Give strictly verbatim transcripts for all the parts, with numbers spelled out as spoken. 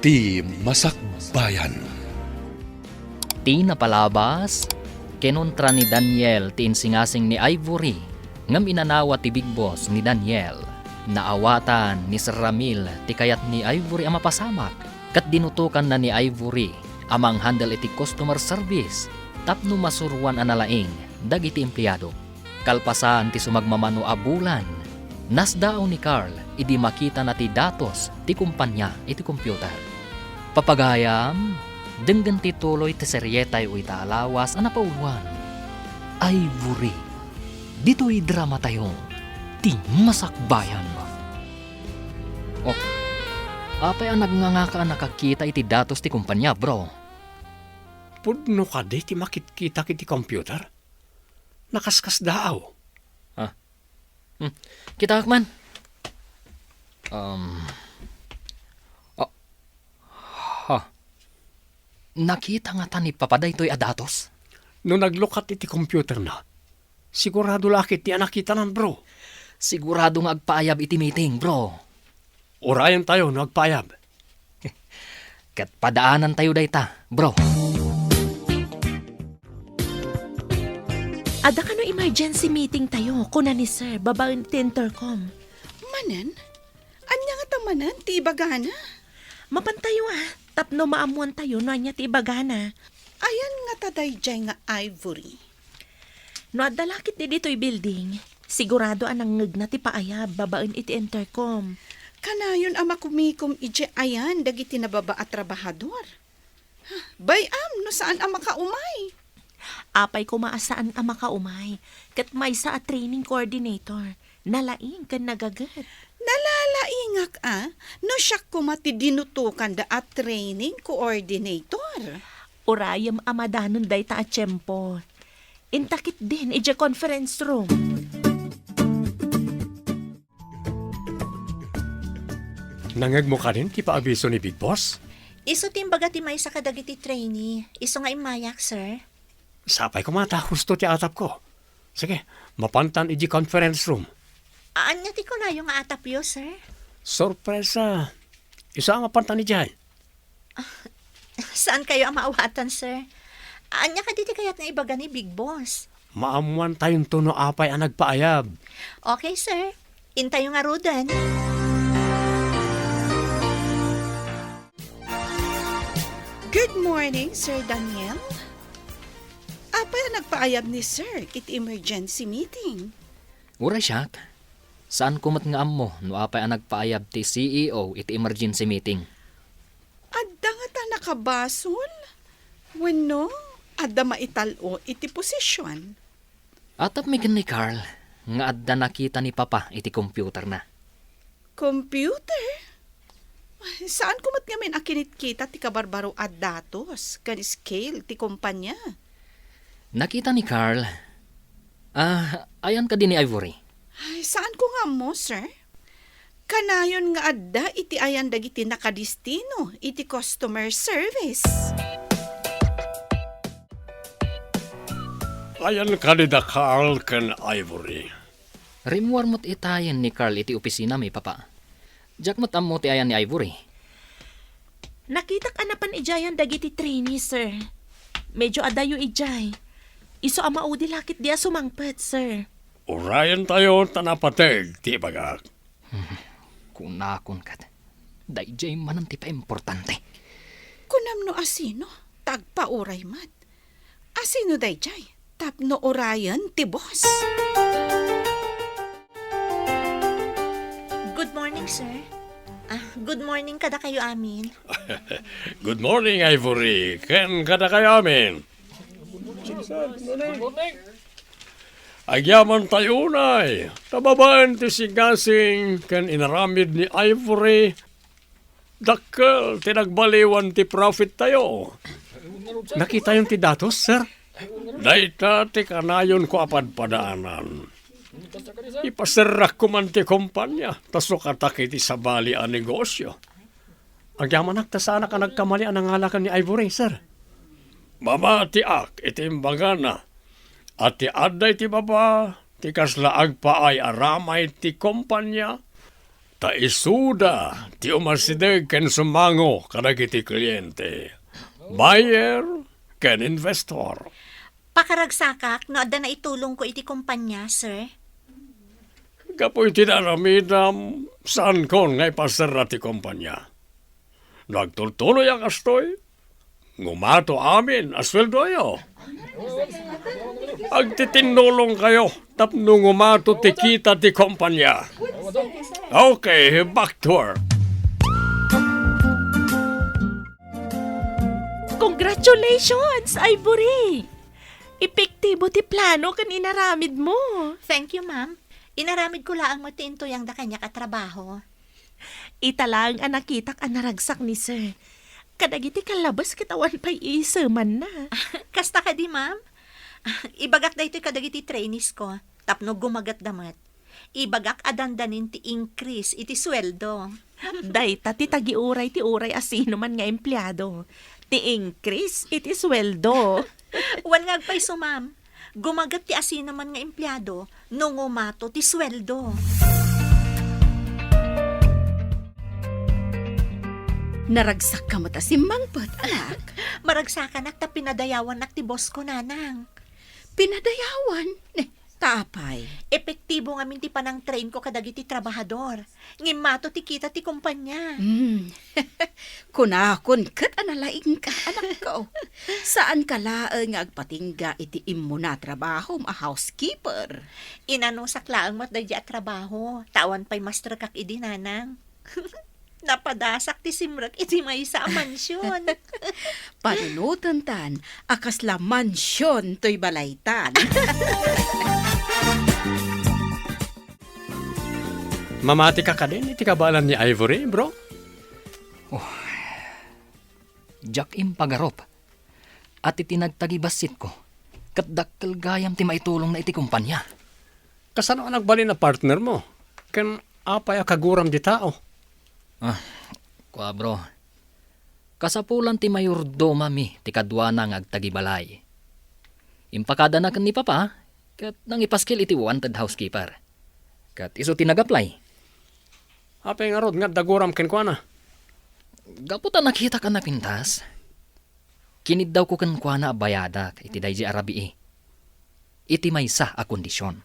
Ti Masakbayan. Ti napalabas, kinuntra ni Daniel ti insingasing ni Ivory, ngem inanawa ti Big Boss ni Daniel. Naawatan ni Sir Ramil ti kayat ni Ivory a mapasamak, ket dinutokanna ni Ivory a manghandle iti customer service tapno masuroan a nalaing dagiti empleado. Kalpasan ti sumagmamano a bulan, nasdaaw ni Carl idi makitana ti datos ti kumpanya iti computer. Papagayam, denggen ti tuloy ti serietayo ita a lawas a napauloan. Ivory. Ditoy dramatayo, ti masakbayan. Oh, apay a nagngangaka a nakakita iti datos ti kumpanya, bro? Pudno kadi ti makitkitak iti computer? Nakaskasdaaw. Ah. Hmm. Kitaak man. Um. Oh. Ha. Nakita ngata ni Papa daytoy a datos? No naglukat iti computer na, sigurado la ket ti a nakitanan, bro. Sigurado nga agpaayab iti meeting, bro. Urayentayo no agpaayab. Ket padaanantayo dayta, bro. Adda kano emergency meeting tayo, kuna ni Sir, babaen ti intercom. Manen? Ania ngata manen ti ibagana? Mapantayo a, tapno maammoantayo no ania ti ibagana. Ayan ngata daydiay nga Ivory? No adda la ketdi ditoy building, sigurado a nangngegna ti paayab babaen iti intercom. Kanayon a makumikom idiay ayan dagiti nababa a trabahador. Bay-am no saan a makaumay. Apay koma a saan a makaumay, ket maysa a training coordinator, nalaing ken nagaget. Nalalaingak a no siak koma ti dinutokanda a training coordinator. Urayem a madanon dayta a tiempo. Inta ketdin idiay conference room. Nangngegmo kadin ti paabiso ni Big Boss? Isu ti imbaga ti maysa kadagiti trainee. Isu nga immayak, sir. Sapay koma ta husto ti atapko. Sige, mapantan idiay conference room. Ania ti kunayo nga atapyo, sir? Sorpresa. Isu a mapantan idiay. Saankayo a maawatan, sir? Ania kadi ti kayat nga ibaga ni Big Boss? Maammoantayonto no apay a nagpaayab. Okay, sir. Intayo ngaruden. Good morning, Sir Daniel. Apay a nagpaayab ni Sir iti emergency meeting? Uray siak, saanko met nga ammo no apay a nagpaayab ti C E O iti emergency meeting. Adda ngata nakabasol? Wenno, adda maital-o iti posisyon? Atapmi ken ni Carl nga adda nakita ni Papa iti computerna. Computer? Ay, saanko met ngamin a kinitkita ti kabarbaro a datos ken scale ti kompanya. Nakita ni Carl. Ah, ayan kadi ni Ivory? Ay, saanko nga ammo, sir. Kanayon nga adda iti ayan dagiti nakadistino iti customer service. Ayan kadi da Carl ken Ivory? Rimmuar met itayen ni Carl iti opisinami, Papa. Diak met ammo ti ayan ni Ivory. Nakitak a napan idiayan dagiti trainee, sir. Medyo adayo idiay. Isu a maudi la ketdi a sumangpet, sir. Urayentayo ta napateg ti ibagak. Kunakon ket, daydiay manen ti paimportante. Kunam no asino, ta agpauray met. Asino daydiay? Tapno urayen ti boss. Good morning, sir. Ah, good morning kadakayo amin. Good morning, Ivory, ken kadakayo amin. Agyamantayo unay, ta babaen ti singasing ken inaramid ni Ivory, dakkel ti nagbaliwan ti profittayo. Nakitayon ti datos, sir? Dayta ti kanayonko a padpadaanan. Ipaserrak koman ti kompanya, ta sukatak iti sabali a negosyo. Agyamanak ta saanak a nagkamali a nangala ken ni Ivory, sir. Mamatiak iti imbagana a ti adda iti baba ti kasla agpaay a ramay ti kompanya, Isuda ti umasideg ken sumango kadagiti kliente, buyer ken investor. Pakaragsakak no adda naitulongko iti kompania, sir. Gapu iti naramidam, saankon nga ipaserra ti kompania. No agtultuloy a kastoy, ngumato amin a sueldoyo. Agtitinnulongkayo tapno ngumato ti kita ti kompania. Okay, back to work. Congratulations, Ivory! Epektibo ti plano ken inaramidmo. Thank you, ma'am. Inaramidko laeng met ti intuyangda kaniak a trabaho. Ita laeng a nakitak a naragsak ni Sir. Kadagiti kallabes ket awan pay iisemanna. Kasta kadi, ma'am? Ibagak daytoy kadagiti trainees ko, tapno gumagetda met. Ibagak a dandanin ti increase iti sueldo. Dayta ti tagiuray ti uray a sinoman nga empleado. Ti increase iti sueldo. Wen nga agpayso, ma'am. Gumaget ti asinoman nga empleado no ngumato ti sueldo. Naragsakka met a simmangpet, anak. Maragsakanak ta pinadayawannak ti boss ko, nanang. Pinadayawan? Eh, ta apay? Epektibo ngamin ti panangtrainko kadagiti trabahador. Ngimmato ti kita ti kompania. Hmm. Kunakon ket a nalaingka, anakko. Saanka laeng nga agpatingga iti immuna a trabahom a housekeeper. Inanusak laeng met daydi a trabaho, ta awan pay masterkak idi, nanang. Napadasak ti simrek iti maysa a mansion. Panunotentan a kasla mansion toy balaytan. Mamatika kadin iti kabaelan ni Ivory, bro? Oh. Diak impagarup. At iti nagtagibassitko, ket dakkel gayam ti maitulongna iti kompania. Kasano a nagbalin a partner mo? Ken apay a kaguram di tao? Ah, kua, bro. Kasapulan ti mayordomami ti kaduana nga agtagibalay. Impakadana ken ni Papa, ket nangipaskil iti wanted housekeeper. Ket isu ti nag-apply. Apay ngarud nga adda guram kenkuana? Gapu ta nakitak a napintas, kiniddawko kenkuana a bayadak iti daydi a rabii iti maysa a kondision.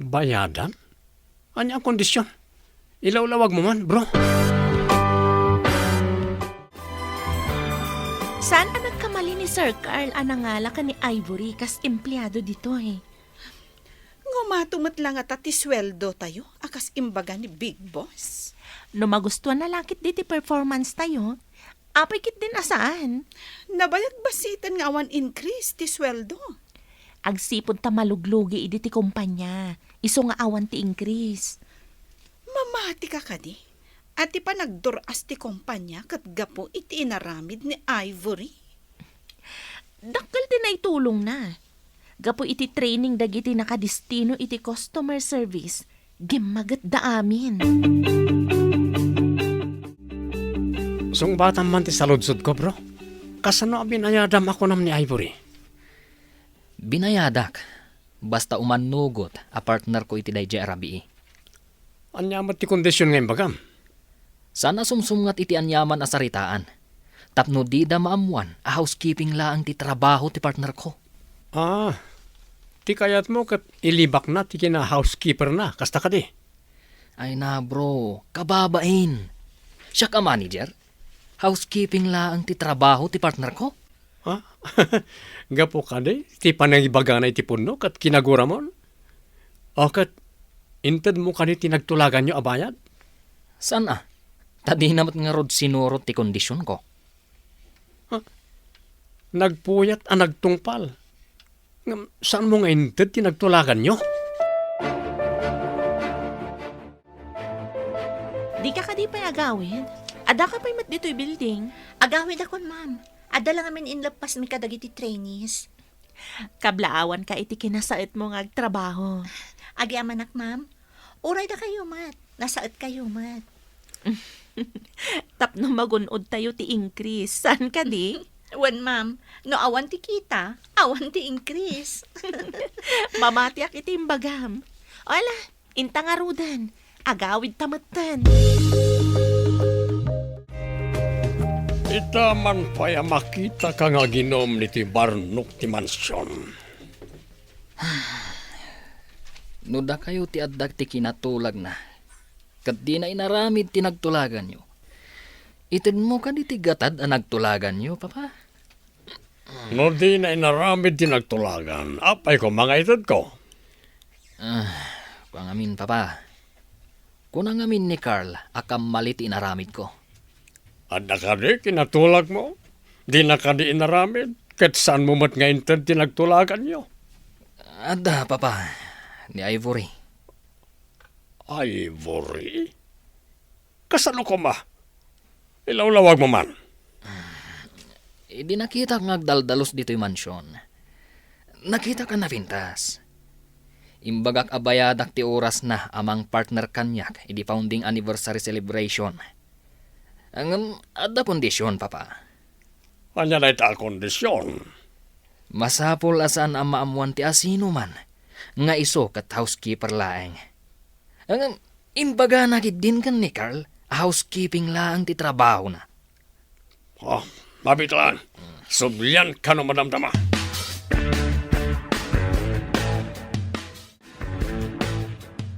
Bayadan? Ania a kondision? Ilawlawag mo man, bro. Saan a nagkamali ni Sir Carl a nangala ken ni Ivory kas empleado ditoy? Ngumato met la ngata ti sueldotayo a kas imbaga ni Big Boss? No magustuanna la ketdi ti performance tayo, apay ketdin a saan? Nabayag bassiten nga awan increase ti sueldo. Agsipud ta maluglugi idi ti kompanya, isu nga awan ti increase. Mamatika kadi a ti panagdur-as ti kompanya ket gapu iti inaramid ni Ivory? Dakkel ti naitulongna. Gapu iti training dagiti nakadistino iti customer service, gimmagetda amin. Sungbatam man ti saludsodko, bro. Kasano a binayadam a kunam ni Ivory? Binayadak, basta umannugot a partnerko iti daydiay a rabii. Ania met ti kondision nga imbagam? Saan a sumsumngat iti aniaman a saritaan, tapno dida maammuan a housekeeping laeng ti trabaho ti partnerko. Ah, ti kayatmo ket ilibakna ti kina-housekeeperna, kasta kadi? Ay na, bro, kababain. Siak a manager, housekeeping laeng ti trabaho ti partnerko. Ha? Gapu kadi ti panangibagana iti pudno ket kinaguramon? O ket intedmo kadi ti nagtulaganyo a bayad? Saan a? Ta dina met ngarud sinurot ti kondisionko. Ha? Nagpuyat a nagtungpal. Ngem saanmo nga inted ti nagtulaganyo? Dika kadi pay agawid? Addaka pay met ditoy building? Agawidakon, ma'am. Adda la ngamin inleppasmi kadagiti trainees. Kablaawanka iti kinasaetmo nga agtrabaho. Agyamanak, ma'am. Uray dakayo met, nasaetkayo met. Tapno magun-odtayo ti increase, saan kadi? Wen, ma'am, no awan ti kita, awan ti increase. Mamatiak iti imbagam. O ala, inta ngaruden. agawidta metten. Ita man pay a makitaka nga aginum ditoy barnok ti mansion. No dakayo ti adda ti kinatulagna, ket dina inaramid ti nagtulaganyo, itedmo kadi ti gatad a nagtulaganyo, Papa? No dina inaramid ti nagtulagan, apay koma nga itedko? Ah, kua ngamin, Papa. Kuna ngamin ni Carl a kammali ti inaramidko. Adda kadi kinatulagmo? Dina kadi inaramid, ket saanmo met nga inted ti nagtulaganyo? Adda, Papa, ni Ivory. Ivory? Kasano koma? Ilawlawagmo man. Idi nakitak nga agdaldalus ditoy mansion, nakitak a napintas. Imbagak a bayadak ti orasna a mangpartner kaniak idi founding anniversary celebration. Ngem adda kondision, Papa. Ania dayta a kondision? Masapul a saan a maammoan ti asinoman nga isu ket housekeeper laeng. Ngem imbagana ketdin ken ni Carl a housekeeping laeng ti trabahona. Oh, mabitan. Sublianka no madamdama.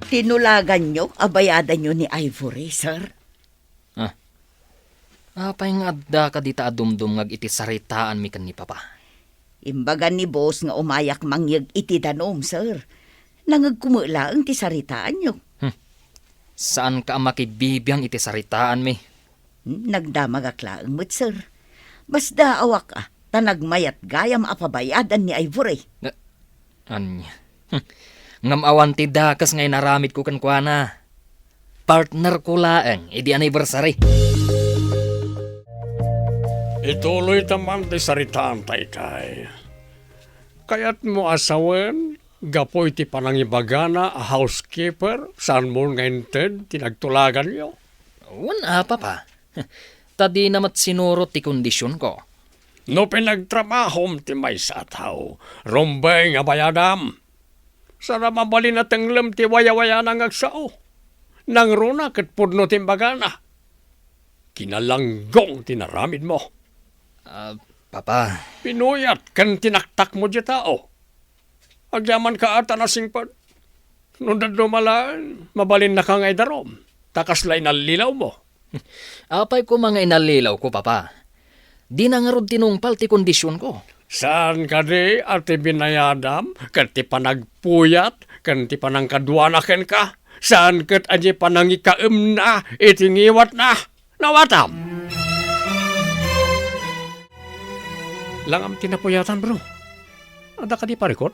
Tinulaganyo a bayadanyo ni Ivory, sir? Ah. Apay nga adda kadita a dumdumngag iti saritaanmi ken ni Papa? Imbaga ni boss nga umayak mangyeg iti danum, sir. Nangegko met laeng ti saritaanyo. Hmm. Saanka a makibibiang iti saritaanmi. Hmm, nagdamagak laeng met, sir. Masdaawak a, ta nagmayat gayam a pabayadan ni Ivory. Na-, Ania? Hmm. Ngem awan ti dakes nga inaramidko kenkuana. Partnerko laeng idi anniversary. Ituloyta man ti saritaanta, Itay. Kayatmo a sawen, gapu iti panangibagana a housekeeper, saanmo nga inted ti nagtulaganyo? Wen a, Papa. Ta dina met sinurot ti kondisionko. No pinagtrabahom ti maysa a tao, rumbeng a bayadam. Saan a mabalin a tenglem ti wayawayana nga agsao. Nangruna ket pudno ti imbagana. Kinalanggong ti naramidmo. Ah, Papa. Pinuyat ken tinaktakmo diay tao. Agyamanka a ta nasingpet. No dadduma laeng, mabalinnaka nga idarum, ta kasla inallilawmo. Apay koma nga inallilawko, Papa? Dina ngarud tinungpal ti kondisionko. Saan kadi a ti binayadam ket ti panagpuyat ken ti panangkaduana kenka? Saan ket a diay panangikaemna iti ngiwatna? Nawatam! Langam ti napuyatan, bro. Adda kadi parikut?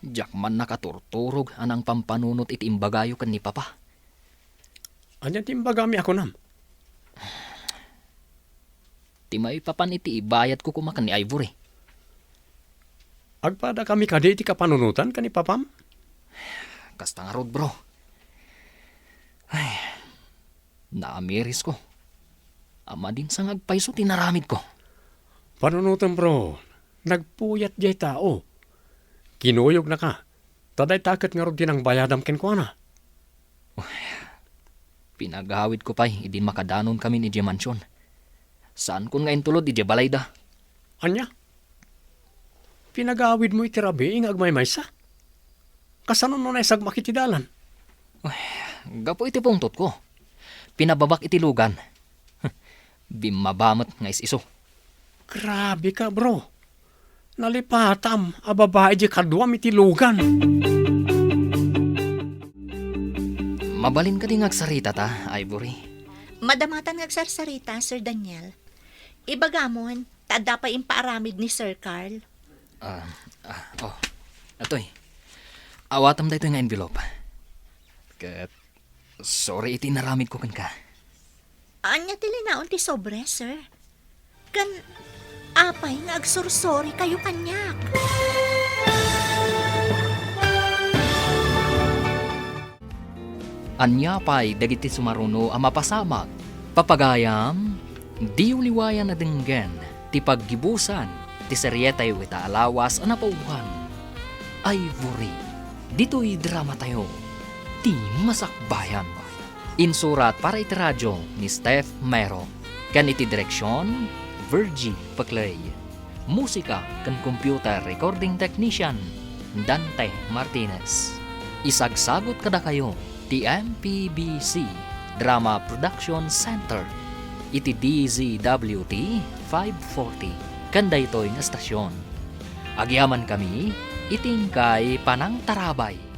Diak man nakaturturog a nangpampanunot iti imbagayo ken ni Papa. Ania ti imbagami a kunam? Ti maipapan iti ibayadko koma ken ni Ivory. Agpadakami kadi iti kapanunotan ken ni Papam? Kasta ngarud, bro. Ay, naamirisko a madinsangag payso ti naramidko. Panunotem, bro. Nagpuyat diay tao. Kinuyognaka. Ta dayta ket ngarud ti nangbayadam kenkuana. Uy, pinagawidko pay idi makadanon kamin idiay mansion. Saankon nga intulod idiay balayda. Ania? Pinagawidmo iti rabii nga agmaymaysa? Kasano no naisagmak iti dalan? Uy, gapu iti pungtotko, pinababak iti lugan. Bimmaba met nga is-isu. Grabe ka, bro. Nalipatam a babai diay kaduam iti lugan. Mabalin kadi nga agsaritata, Ivory? Madamatan nga agsarsarita, Sir Daniel. Ibagamon, ta adda pay impaaramid ni Sir Carl. Ah, ah, oh. Atoy. Awatam daytoy nga envelope. Ket sorry iti inaramidko kenka. Ania ti linaon ti sobre, sir? Ken apay nga agsorsorry kayo kaniak? Ania pay dagiti sumaruno a mapasamak? Papagayam, diyo liwayan a denggen ti paggibusan ti serietayo ita a lawas a napaubhan, Ivory, ditoy dramatayo. Ti Masakbayan. Insurat para iti radio ni Steph Mero. Ken iti direksion, Virgie Peclay. Musika ken computer recording technician, Dante Martinez. Isagsagut kadakayo ti M P B C Drama Production Center iti D Z W T five forty ken daytoy nga estasion. Agyamankami iti inkay panangtarabay.